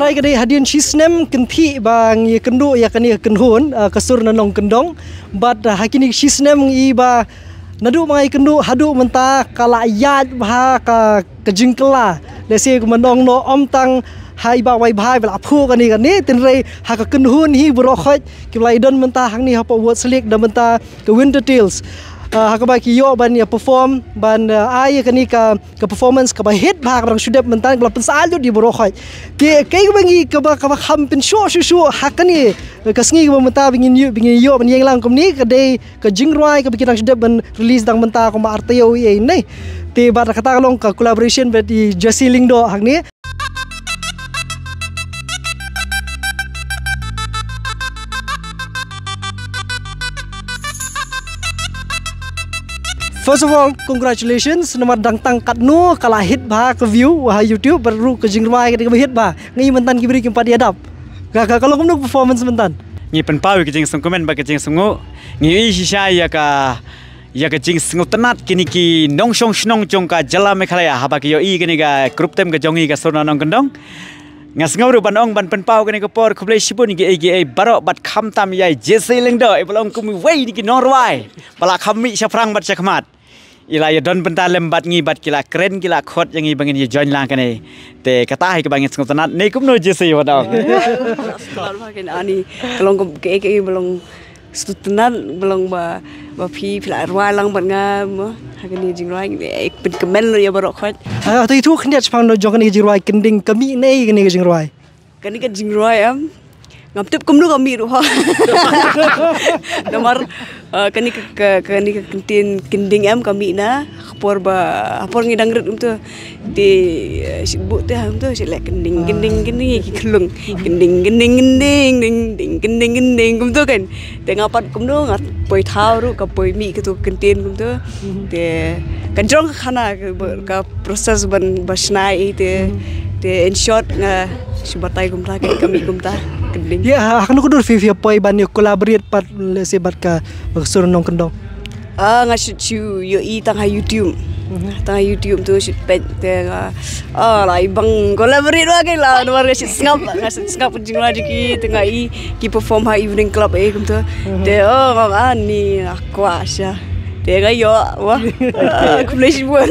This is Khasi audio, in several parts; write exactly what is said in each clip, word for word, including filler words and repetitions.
Ai ka dei hadien shisnem kynthih ba ngi kynduh ïa kane ka kynhun, ah, ka sur na nongkyndong. Bad, ah, ha kine shisnem ngi ba naduh ba ngi kynduh haduh mynta ka la ïaid bha ka, ka jingkylla. Lehse ka mynnong noh ym tang ha i Bah Waibhai ba la phuh kane kane, tynrai ha ka kynhun hi baroh khoit ki ba la ïadon mynta hangne hapoh Ward Slick da mynta ka Winter Tales. Ah, ha kaba ki ïoh ban ïa perform ban, ah, ai ïa kane ka ka performance kaba hit bha kaba dang shu dep mynta kaba la pynsah lut ïa baroh khoit. Te kaei kaba ngi kaba kaba kham pynshoh shuh shuh ha kane ka sngi kaba mynta ba ngin ïoh ba ngin ïoh ban ïeng lang kumne ka dei ka jingrwai kaba ki dang shu dep ban release dang mynta kumba ar taïew ïa ne. Te bad kata ka long ka collaboration bad i Jesse Lyngdoh hangne. First of all, congratulations namar dang tang katno ka la hit bha ka view ha YouTube, bad ruh ka jingrwai ka dei kaba hit bha. Ngi mynta ki briew kim pat ïadap. Ka ka ka long kumno performance mynta? Ngi pynpaw ïa ka jingsngewkmen bad ka jingsngew. Ngi ïohi shisha ïa ka ïa ka jingsngewtynnat kine ki nongshong shnong jong ka jylla Meghalaya haba ki ïohi kane ka group tem ka jong ngi ka Sur na Nongkyndong. Nga sngew ruh ban ong ban pynpaw kane ka por khublei shibun kiei kiei baroh bad khamtam ïa i Jesse Lyngdoh i ba long kum iwei na ki nongrwai ba la kham mih shaphrang bad shakhmat. I la ïadon bynta lem bad ngi bad ki la kren ki la khot ïa ngi ba ngin ïa join lang kane. Te kata hi kaba ngin sngewtynnat ne kumno Jesse ba dang. Sngewtynnat ba kin ani ka long kum kiei kiei ba long sngewtynnat ba long ba ba phi phi la rwai lang bad nga mo ha kane jingrwai eh pynkmen ïa baroh khoit. Ah, to itu khyndiat shipang no jong kane jingrwai kynding ka mih ne kane jingrwai. Kane ka jingrwai em ngam tip kumno ka mih ruh ha. Namar, eh, kane ka, ka, kane ka kyntien kynding em ka mih na, ha por ba, ha por ngi dang rit kumto. Te, eh, shit buh te ha kumto, shit leh kynding, kynding, kynding, ki khlung. Kynding, kynding, kynding, ding, ding, kynding, kynding, kumto kan. Te nga pat kumno, nga poi thaw ruh, ka poi mih kato kyntien kumto. Te, ka jrong ka khana, ka, ka process ban ba shna i te, te in short nga shu batai kumta ka kami kumta kynding. Ya, ha, ha kano ka dur phi phi poi ban ïa collaborate pat lehse bad ka, bad ka Sur Nongkyndong? Ah, nga shu shu ïohi tang ha YouTube. Tang ha YouTube tu shu peit te nga, ah, la i bang collaborate wa ke la, namar nga shu sngap, nga shu sngap jingla jiki te nga i ki perform ha evening club eh kumta. Te, oh, nga ani, ah, kwah sha. Te nga ïoh, wah. Ah, khublei shibun.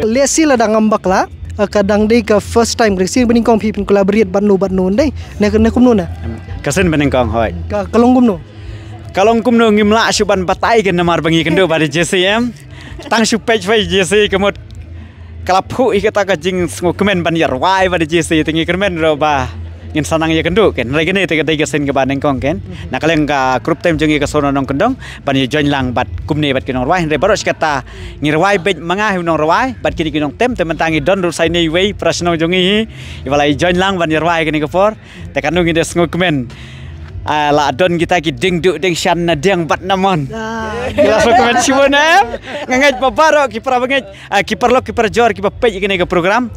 Lehse lada ngam bakla, ah, ka dang dei ka first time, lehse ba nyngkong phi pyn collaborate bad no bad no dei. Ne, ne kumno ne? Ka sien ba nyngkong hoi. Ka, ka long kumno? Ka long kumno ngim lah shuh ban batai kan namar ba ngi kynduh bad i Jesse em. Tang shu peit peit Jesse ka mut ka la phuh ïa kata ka jingsngewkmen ban ïa rwai bad i Jesse te ngi kyrmen ruh ba ngin sa nang ïa kynduh kan. Hynrei kane te ka dei ka sien kaba nyngkong kan. Na ka liang ka group tem jong ngi ka Sur na Nongkyndong ban ïa join lang bad kumne bad ki nongrwai, hynrei baroh shi katta ngi rwai beit ma nga hi u nongrwai bad kine ki nongtem, te mynta ngi don ruh sa ine iwei para shnong jong ngi hi iba la ïa join lang ban ïa rwai kane ka por. Te kano ngi da sngewkmen. Ah, la don kita ki ding duh ding shan na diang bad na mon. Ah. Ki la sngewkmen shibun em. Nga ngeit ba baroh ki para bangeit, ah, ki paralok ki parajor kiba peit ïa kane ka program.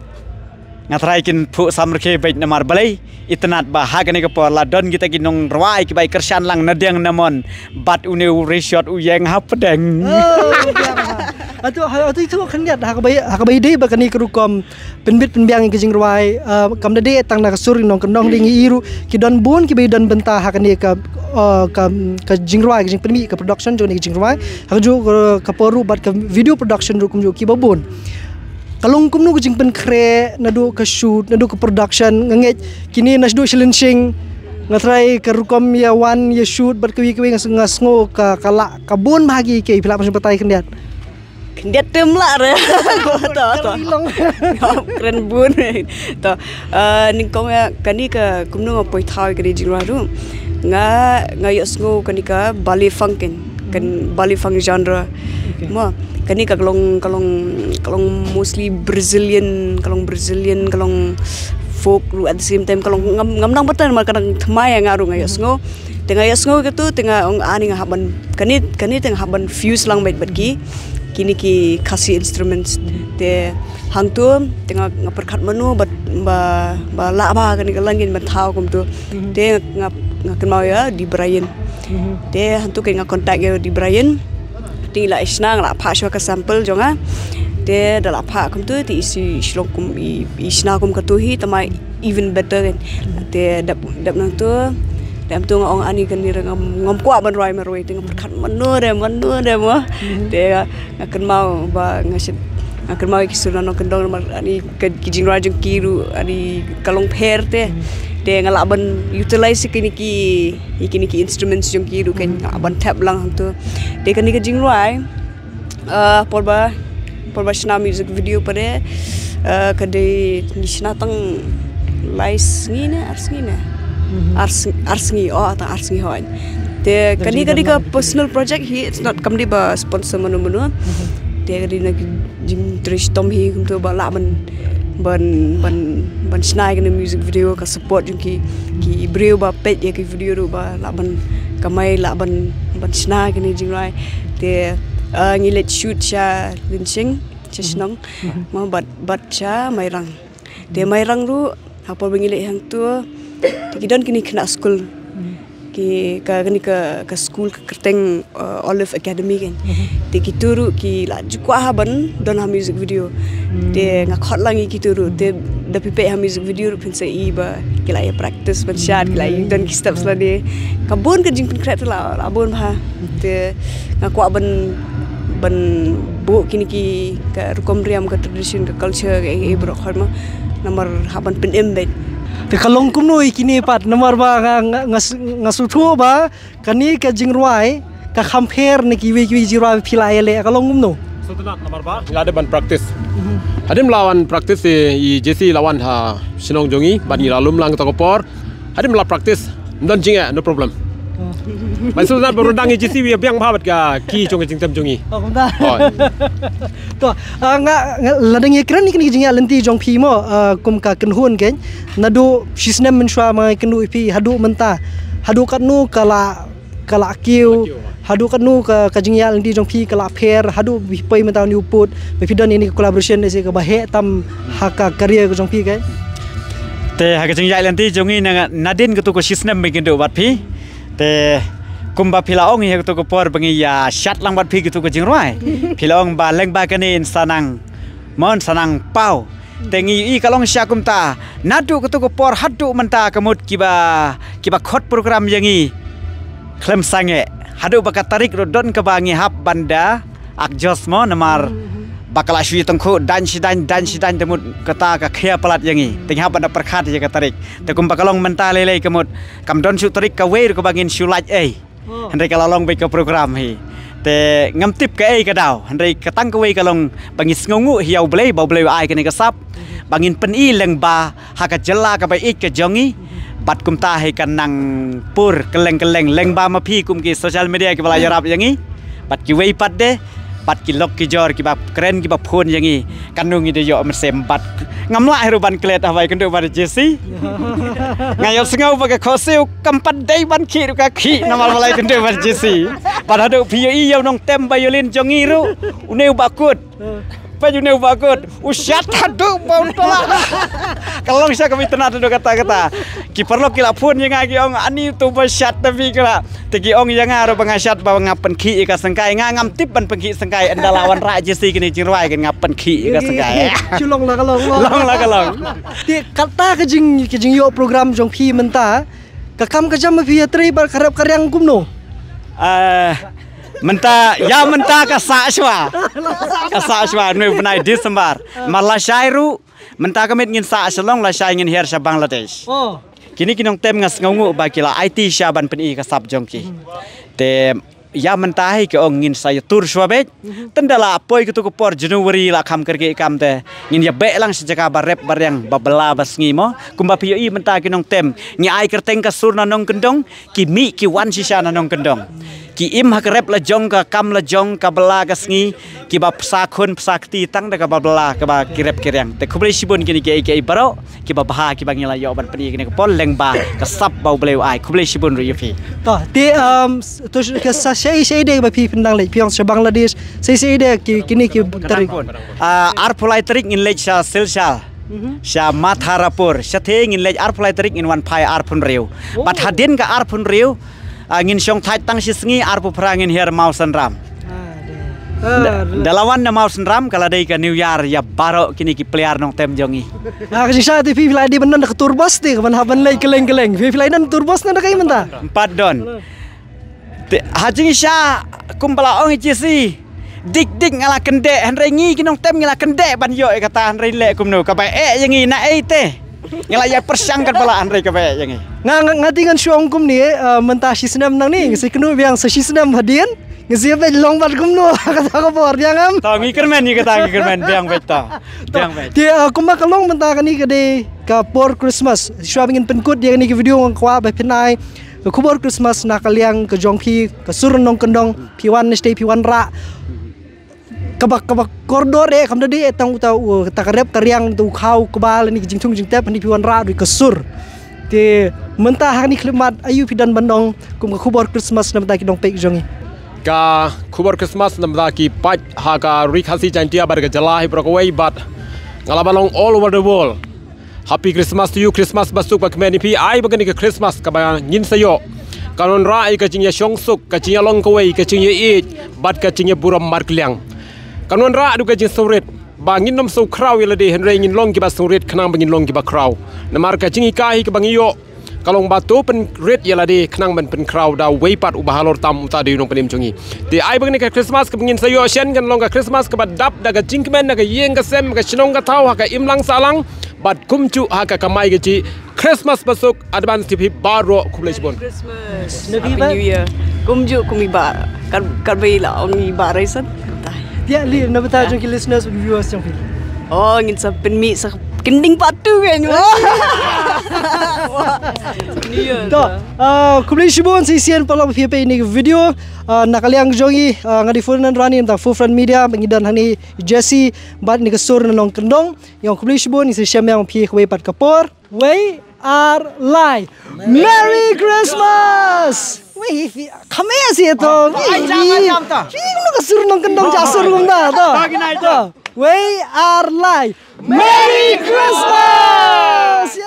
Nga trai kin phuh samrkhie beit namar balei. Itynnad ba ha kane ka por la don kita ki nongrwai kiba ïa kyrshan lang na diang na mon. Bad une u rishot u ïeng hapdeng. Oh, ïa. Atu, ha, atu itu khyndiat ha kaba, ha kaba ïadei bad kane ka rukom pynbit pynbiang ïa ka jingrwai, ah, kam da dei tang na ka Sur Nongkyndong dei ngi i ruh ki don bun kiba ïadon bynta ha kane ka, ah, ka, ka jingrwai ka jingpynmih ka production jong kane ka jingrwai. Ha kajuh ka, ka por ruh bad ka video production ruh kumjuh kiba bun. Ka long kumno ka jingpynkhreh naduh ka shoot naduh ka production, nga ngeit kine na shu duh shi lynshing. Nga trai ka rukom ïa wan ïa shoot bad kawei kawei nga s-, nga sngew ka, ka lah ka bun bha ki, ki phi lah ban batai khyndiat. Khyndiat te ym lah re. Ko to to. Kren bun. To, eh, nyngkong ïa kane ka kumno nga poi thaw ïa kane jingrwai ruh. Nga, nga ïohsngew kane ka ballet funk kan. Kan ballet funk genre. Mo, kane ka long, ka long, ka long mostly Brazilian, ka long Brazilian, ka long folk ruh at the same time ka long ngam, ngam nang batai namar ka dang thymmai ïa nga ruh nga ïohsngew. Te nga ïohsngew katu te nga ong ani nga hap ban kane, kane te nga hap ban fuse lang bad, bad ki, kine ki Khasi instruments. Te hangtu te nga, nga pyrkhat mano ba, ba, ba lah ba kane ka line ban thaw kumtu. Te nga, nga kynmaw ïa Dee Brian. Te hangtu ke nga contact ïa Dee Brian. Te ngi la ïa shna, nga la phah shuwa ka sample jong nga. Te da la phah kumtu te i si shlong kum i, i shna kum katu hi te ma even better kan. Te dep dep nangtu, dep tu nga ong ani kani re ngam, ngam kwah ban rwai marwai te nga pyrkhat mano re mano re mo. Te nga kynmaw ba nga shit nga kynmaw ki sur na nongkyndong namar ani ka ki jingrwai jong ki ruh ani ka long pher te. Te nga lah ban utilize kini ki kini ki instruments jong ki ruh kan nga lah ban thep lang hangtu. Te kani ka jingrwai Ah, por ba por ba shna music video pare ah, ka dei ngi shna tang lai sngi ne ar sngi ne ar sngi ar sngi oh tang ar sngi hoi. Te kani kani ka personal project hi it's not kam dei ba sponsor mano mano. Te ka dei na jing trish tom hi kumtu ba lah ban ban ban ban shna kani music video ka support jong ki ki briew ba peit ïa ki video ruh ba lah ban kamai lah ban ban shna kani jingrwai. Te ah, ngi leit shoot sha Lynching sha shnong ma bad bad sha Mairang. Te Mairang ruh ha por ba ngi leit hangtu te ki don kini khynnah skul ki ka kani ka ka skul ka kyrteng uh, Olive Academy kan. Te kitu ruh ki la ju kwah ha ban don ha music video. Te nga khot lang ïa kitu ruh te da phi peit ha music video ruh phin sa i ba ki la ïa practice ban shad ki la ïa don ki steps lane. Ka bun ka jingpynkhreh te la la bun bha. Te nga kwah ban ban buh kini ki ka rukom riam ka tradition ka culture ka ei ei baroh khot ma namar ha ban pynim beit. Te ka long kumno ïa kine pat namar ba nga nga nga, nga sngewthuh ba kane ka jingrwai ka kham pher na kiwei kiwei jingrwai phi la ïaleh ka long kumno? Sngewtynnat namar ba ngi la dep ban practice. Hadien la wan practice i Jesse la wan ha shnong jong ngi bad ngi la lum lang ta ka por. Hadien la practice. Ym don jingeh, no problem. Ban sngewtynnat ba rundang i Jesse wi biang bha bad ka ki jong ka jingtem jong ngi. Oh kumta. Hoi. To ah, nga nga la dang ïakren ni kane ka jingïaid lynti jong phi mo ah, kum ka kynhun kein. Naduh shisnem mynshuwa ma nga kynduh ïa phi haduh mynta. Haduh katno ka la ka la kiew haduh katno ka ka jingïaid lynti jong phi ka la pher haduh phi poi mynta uni u pud ba phi don ïa ni ka collaboration ne se ka ba heh tam ha ka career ka jong phi kein. Te ha ka jingïaid lynti jong ngi na nadien katu ka shisnem ba ngi kynduh bad phi. Te kumba phi la ong ïa katu ka por ba ngi ïa shad lang bad phi katu ka jingrwai. Phi la ong ba lyngba kane in sa nang mon sa nang paw. Te ngi ïohi ka long sha kumta naduh katu ka por haduh mynta ka mut kiba kiba khot program ïa ngi khlem sangeh haduh ba ka tarik ruh don kaba ngi hap ban da ak jos mo namar ba ka la shu ïa tangkhu dan shi dan dan shi dan te mut kata ka khia palat ïa ngi te ngi hap ban da pyrkhat ïa ka tarik te kumba ka long mynta lei lei ka mut kam don shu tarik kawei ruh kaba ngin shu lait ei. Hynrei ka la long beit ka program hi. Te ngam tip kaei ka daw. Hynrei ka tang kawei ka long ba ngi sngewnguh hi ïa U Blei, ba U Blei u ai kane ka sap. Ba ngin pyni lyngba ha ka jylla kaba ïeit ka jong ngi. Bad kumta hi ka nang pur kylleng kylleng lyngba ma phi kum ki social media kiba la ïarap ïa ngi. Bad kiwei pat de. Bad ki lok ki jor kiba kren kiba phone ïa ngi. Kano ngi da ïoh mynsiem bad ngam lah hi ruh ban klet ha bai kynduh bad Jesse. Nga ïoh sngew ba ka khohsiew kam pat dei ban khih ruh ka khih namar ba lai kynduh bad Jesse. Bad haduh phi ïohi ïa u nongtem violin jong ngi ruh une u ba kut. Peit une u ba kut u shat haduh ba u tla. Ka long sha ka bit tnat haduh kata kata. Ki paralok ki la phone ïa nga ki ong ani tu ba shat ta phi ka la. Te ki ong ïa nga ruh ba nga shat ba nga pynkhih ïa ka sengkai nga ngam tip ban pynkhih sengkai ynda la wanrah Jesse kine jingrwai kan nga pynkhih ïa ka sengkai. Shu long la ka long. Long la ka long. Te kata ka jing ka jingïoh program jong phi mynta ka kam ka jam ma phi ïa trei bad ka rep ka riang kumno? Ah, mynta ïa mynta ka sah shwa. Ka sah shwa nwe bnai December. Mar lashai ruh mynta ka miet ngin sah sha long lashai ngin hiar sha Bangladesh. Oh. Kine ki nongtem nga sngewnguh ba ki la aiti sha ban pyni ka sap jong ki. Te ïa mynta hi ki ong ngin sa ïa tur shwa beit. Tynda la poi katu ka por January la kham kyrkieh kam te ngin ïa beh lang sha jaka ba rep ba riang ba bylla ba sngi mo. Kumba phi ïohi mynta ki nongtem ngi ai kyrteng ka sur na nongkyndong ki mih ki wan shisha na nongkyndong. Ki im ha ka rep la jong ka kam la jong ka bylla ka sngi kiba psa khun psa kti tang da kaba bylla kaba ki rep ki riang. Te khublei shibun kine kiei kiei baroh kiba bha kiba ngi la ïoh ban pyni kine ka por lyngba ka sap ba U Blei u ai khublei shibun ruh ïa phi. To te um to ka sa shei shei de ba phi pyndang leit phi ong sha Bangladesh shei shei de ki kine ki tarik. Ah, arphew lai tarik ngin leit sha Silchar. Sha Matharapur sha the ngin leit arphew lai tarik ngin wan phai arphew hynriew. Bad hadien ka arphew hynriew ah, ngin shong thait tang shi sngi arphew phra ngin hiar Mawsynram. Ah, de. Da, da la wan na Mawsynram ka la dei ka New Year ïa baroh kine ki player nongtem jong ngi. Ah, ka jingshisha te phi phi la dei ban don da ka tour bus te, ka ban hap ban leit kylleng kylleng. Phi phi la don tour bus na da kai mynta. Em pat don. Te, ha jingshisha, kumba la ong i Jesse. Dik dik nga la kyndeh, hynrei ngi ki nongtem ngi la kyndeh ban ïoh ïa kata, hynrei leh kumno, kaba eh ïa ngi na ei te. Nga la ïa pyrshang katba lah, hynrei kaba eh ïa ngi. Nga nga nga te ngan shu ong kumne, eh, mynta shi snem nangne, nga sa kynduh biang sa shi snem hadien. Nga sa ïa beit long bad kumno, kata ka por biang em. To ngi kyrmen ïa kata, ngi kyrmen biang beit to. Biang beit. Te, eh, kumba ka long mynta kane ka dei ka por Christmas. Shuwa ba ngin pynkut ïa kane ka video nga kwah ba phin ai ka khubor Christmas na ka liang ka jong phi, ka sur nongkyndong, phi wan na shatei phi wanrah. Kaba, kaba kordor eh, kam da dei eh tang uta u, ta ka rep ka riang, uta u khaw u kba lane ka jingthung jingtep, hani phi wanrah ruh ka sur. Te mynta ha kane ka khyllipmat aïu phi don ban ong kum ka khubor Christmas na bynta ki nongpeit jong ngi? Ka khubor Christmas na bynta ki paid ha ka Ri Khasi Jaintia bad ka jylla hi baroh kawei bad nga la ban ong all over the world. Happy Christmas to you, Christmas basuk ba kmen ïa phi, ai ba kane ka Christmas kaba ngin sa ïoh kan wanrah ïa ka jingïashong suk, ka jingïalong kawei, ka jingïaieit bad ka jingïaburom markylliang. Kan wanrah ruh ka jingsngewrit ba ngin ym sngewkhraw ïa lade, hynrei ngin long kiba sngewrit khnang ba ngin long kiba khraw. Namar ka jinghikai hi kaba ngi ïoh ka long ba to pynrit ïa lade khnang ban pynkhraw da uwei pat uba halor tam, uta dei u nongpynim jong ngi. Te ai ba kane ka Christmas kaba ngin sa ïoh shen kan long ka Christmas kaba dap da ka jingkmen, da ka ïing ka sem, ka shnong ka thaw, ha ka imlang sahlang bad kumjuh ha ka kamai kajih. Christmas basuk, advance tiphi baroh, khublei shibun. Christmas. Happy New Year. Kumjuh kum i Bah, kat kat ba i la ong i Bah Raison. Ïa li na bynta jong ki listeners bad viewers jong phi. Oh, ngin sa pynmih sa kynding patu kan. New Year. To, ah, khublei shibun sa shisien paralok ba phi peit ïa kane ka video. Ah, na ka liang jong i, ah, nga dei Ferdinand Rani na bynta Four Front Media, ba ngi don hangne Jesse bad kane ka sur na nongkyndong. Ïa khublei shibun, ngin sa ïashem ïa phi kawei pat ka por. Wei ar lai. Merry Christmas. Wei, phi, kham ïa si to. Ai jam, ai jam to. Phi kumno ka sur nongkyndong ja sur kumta to. To, ki nai to. Wei ar lai. Merry Christmas.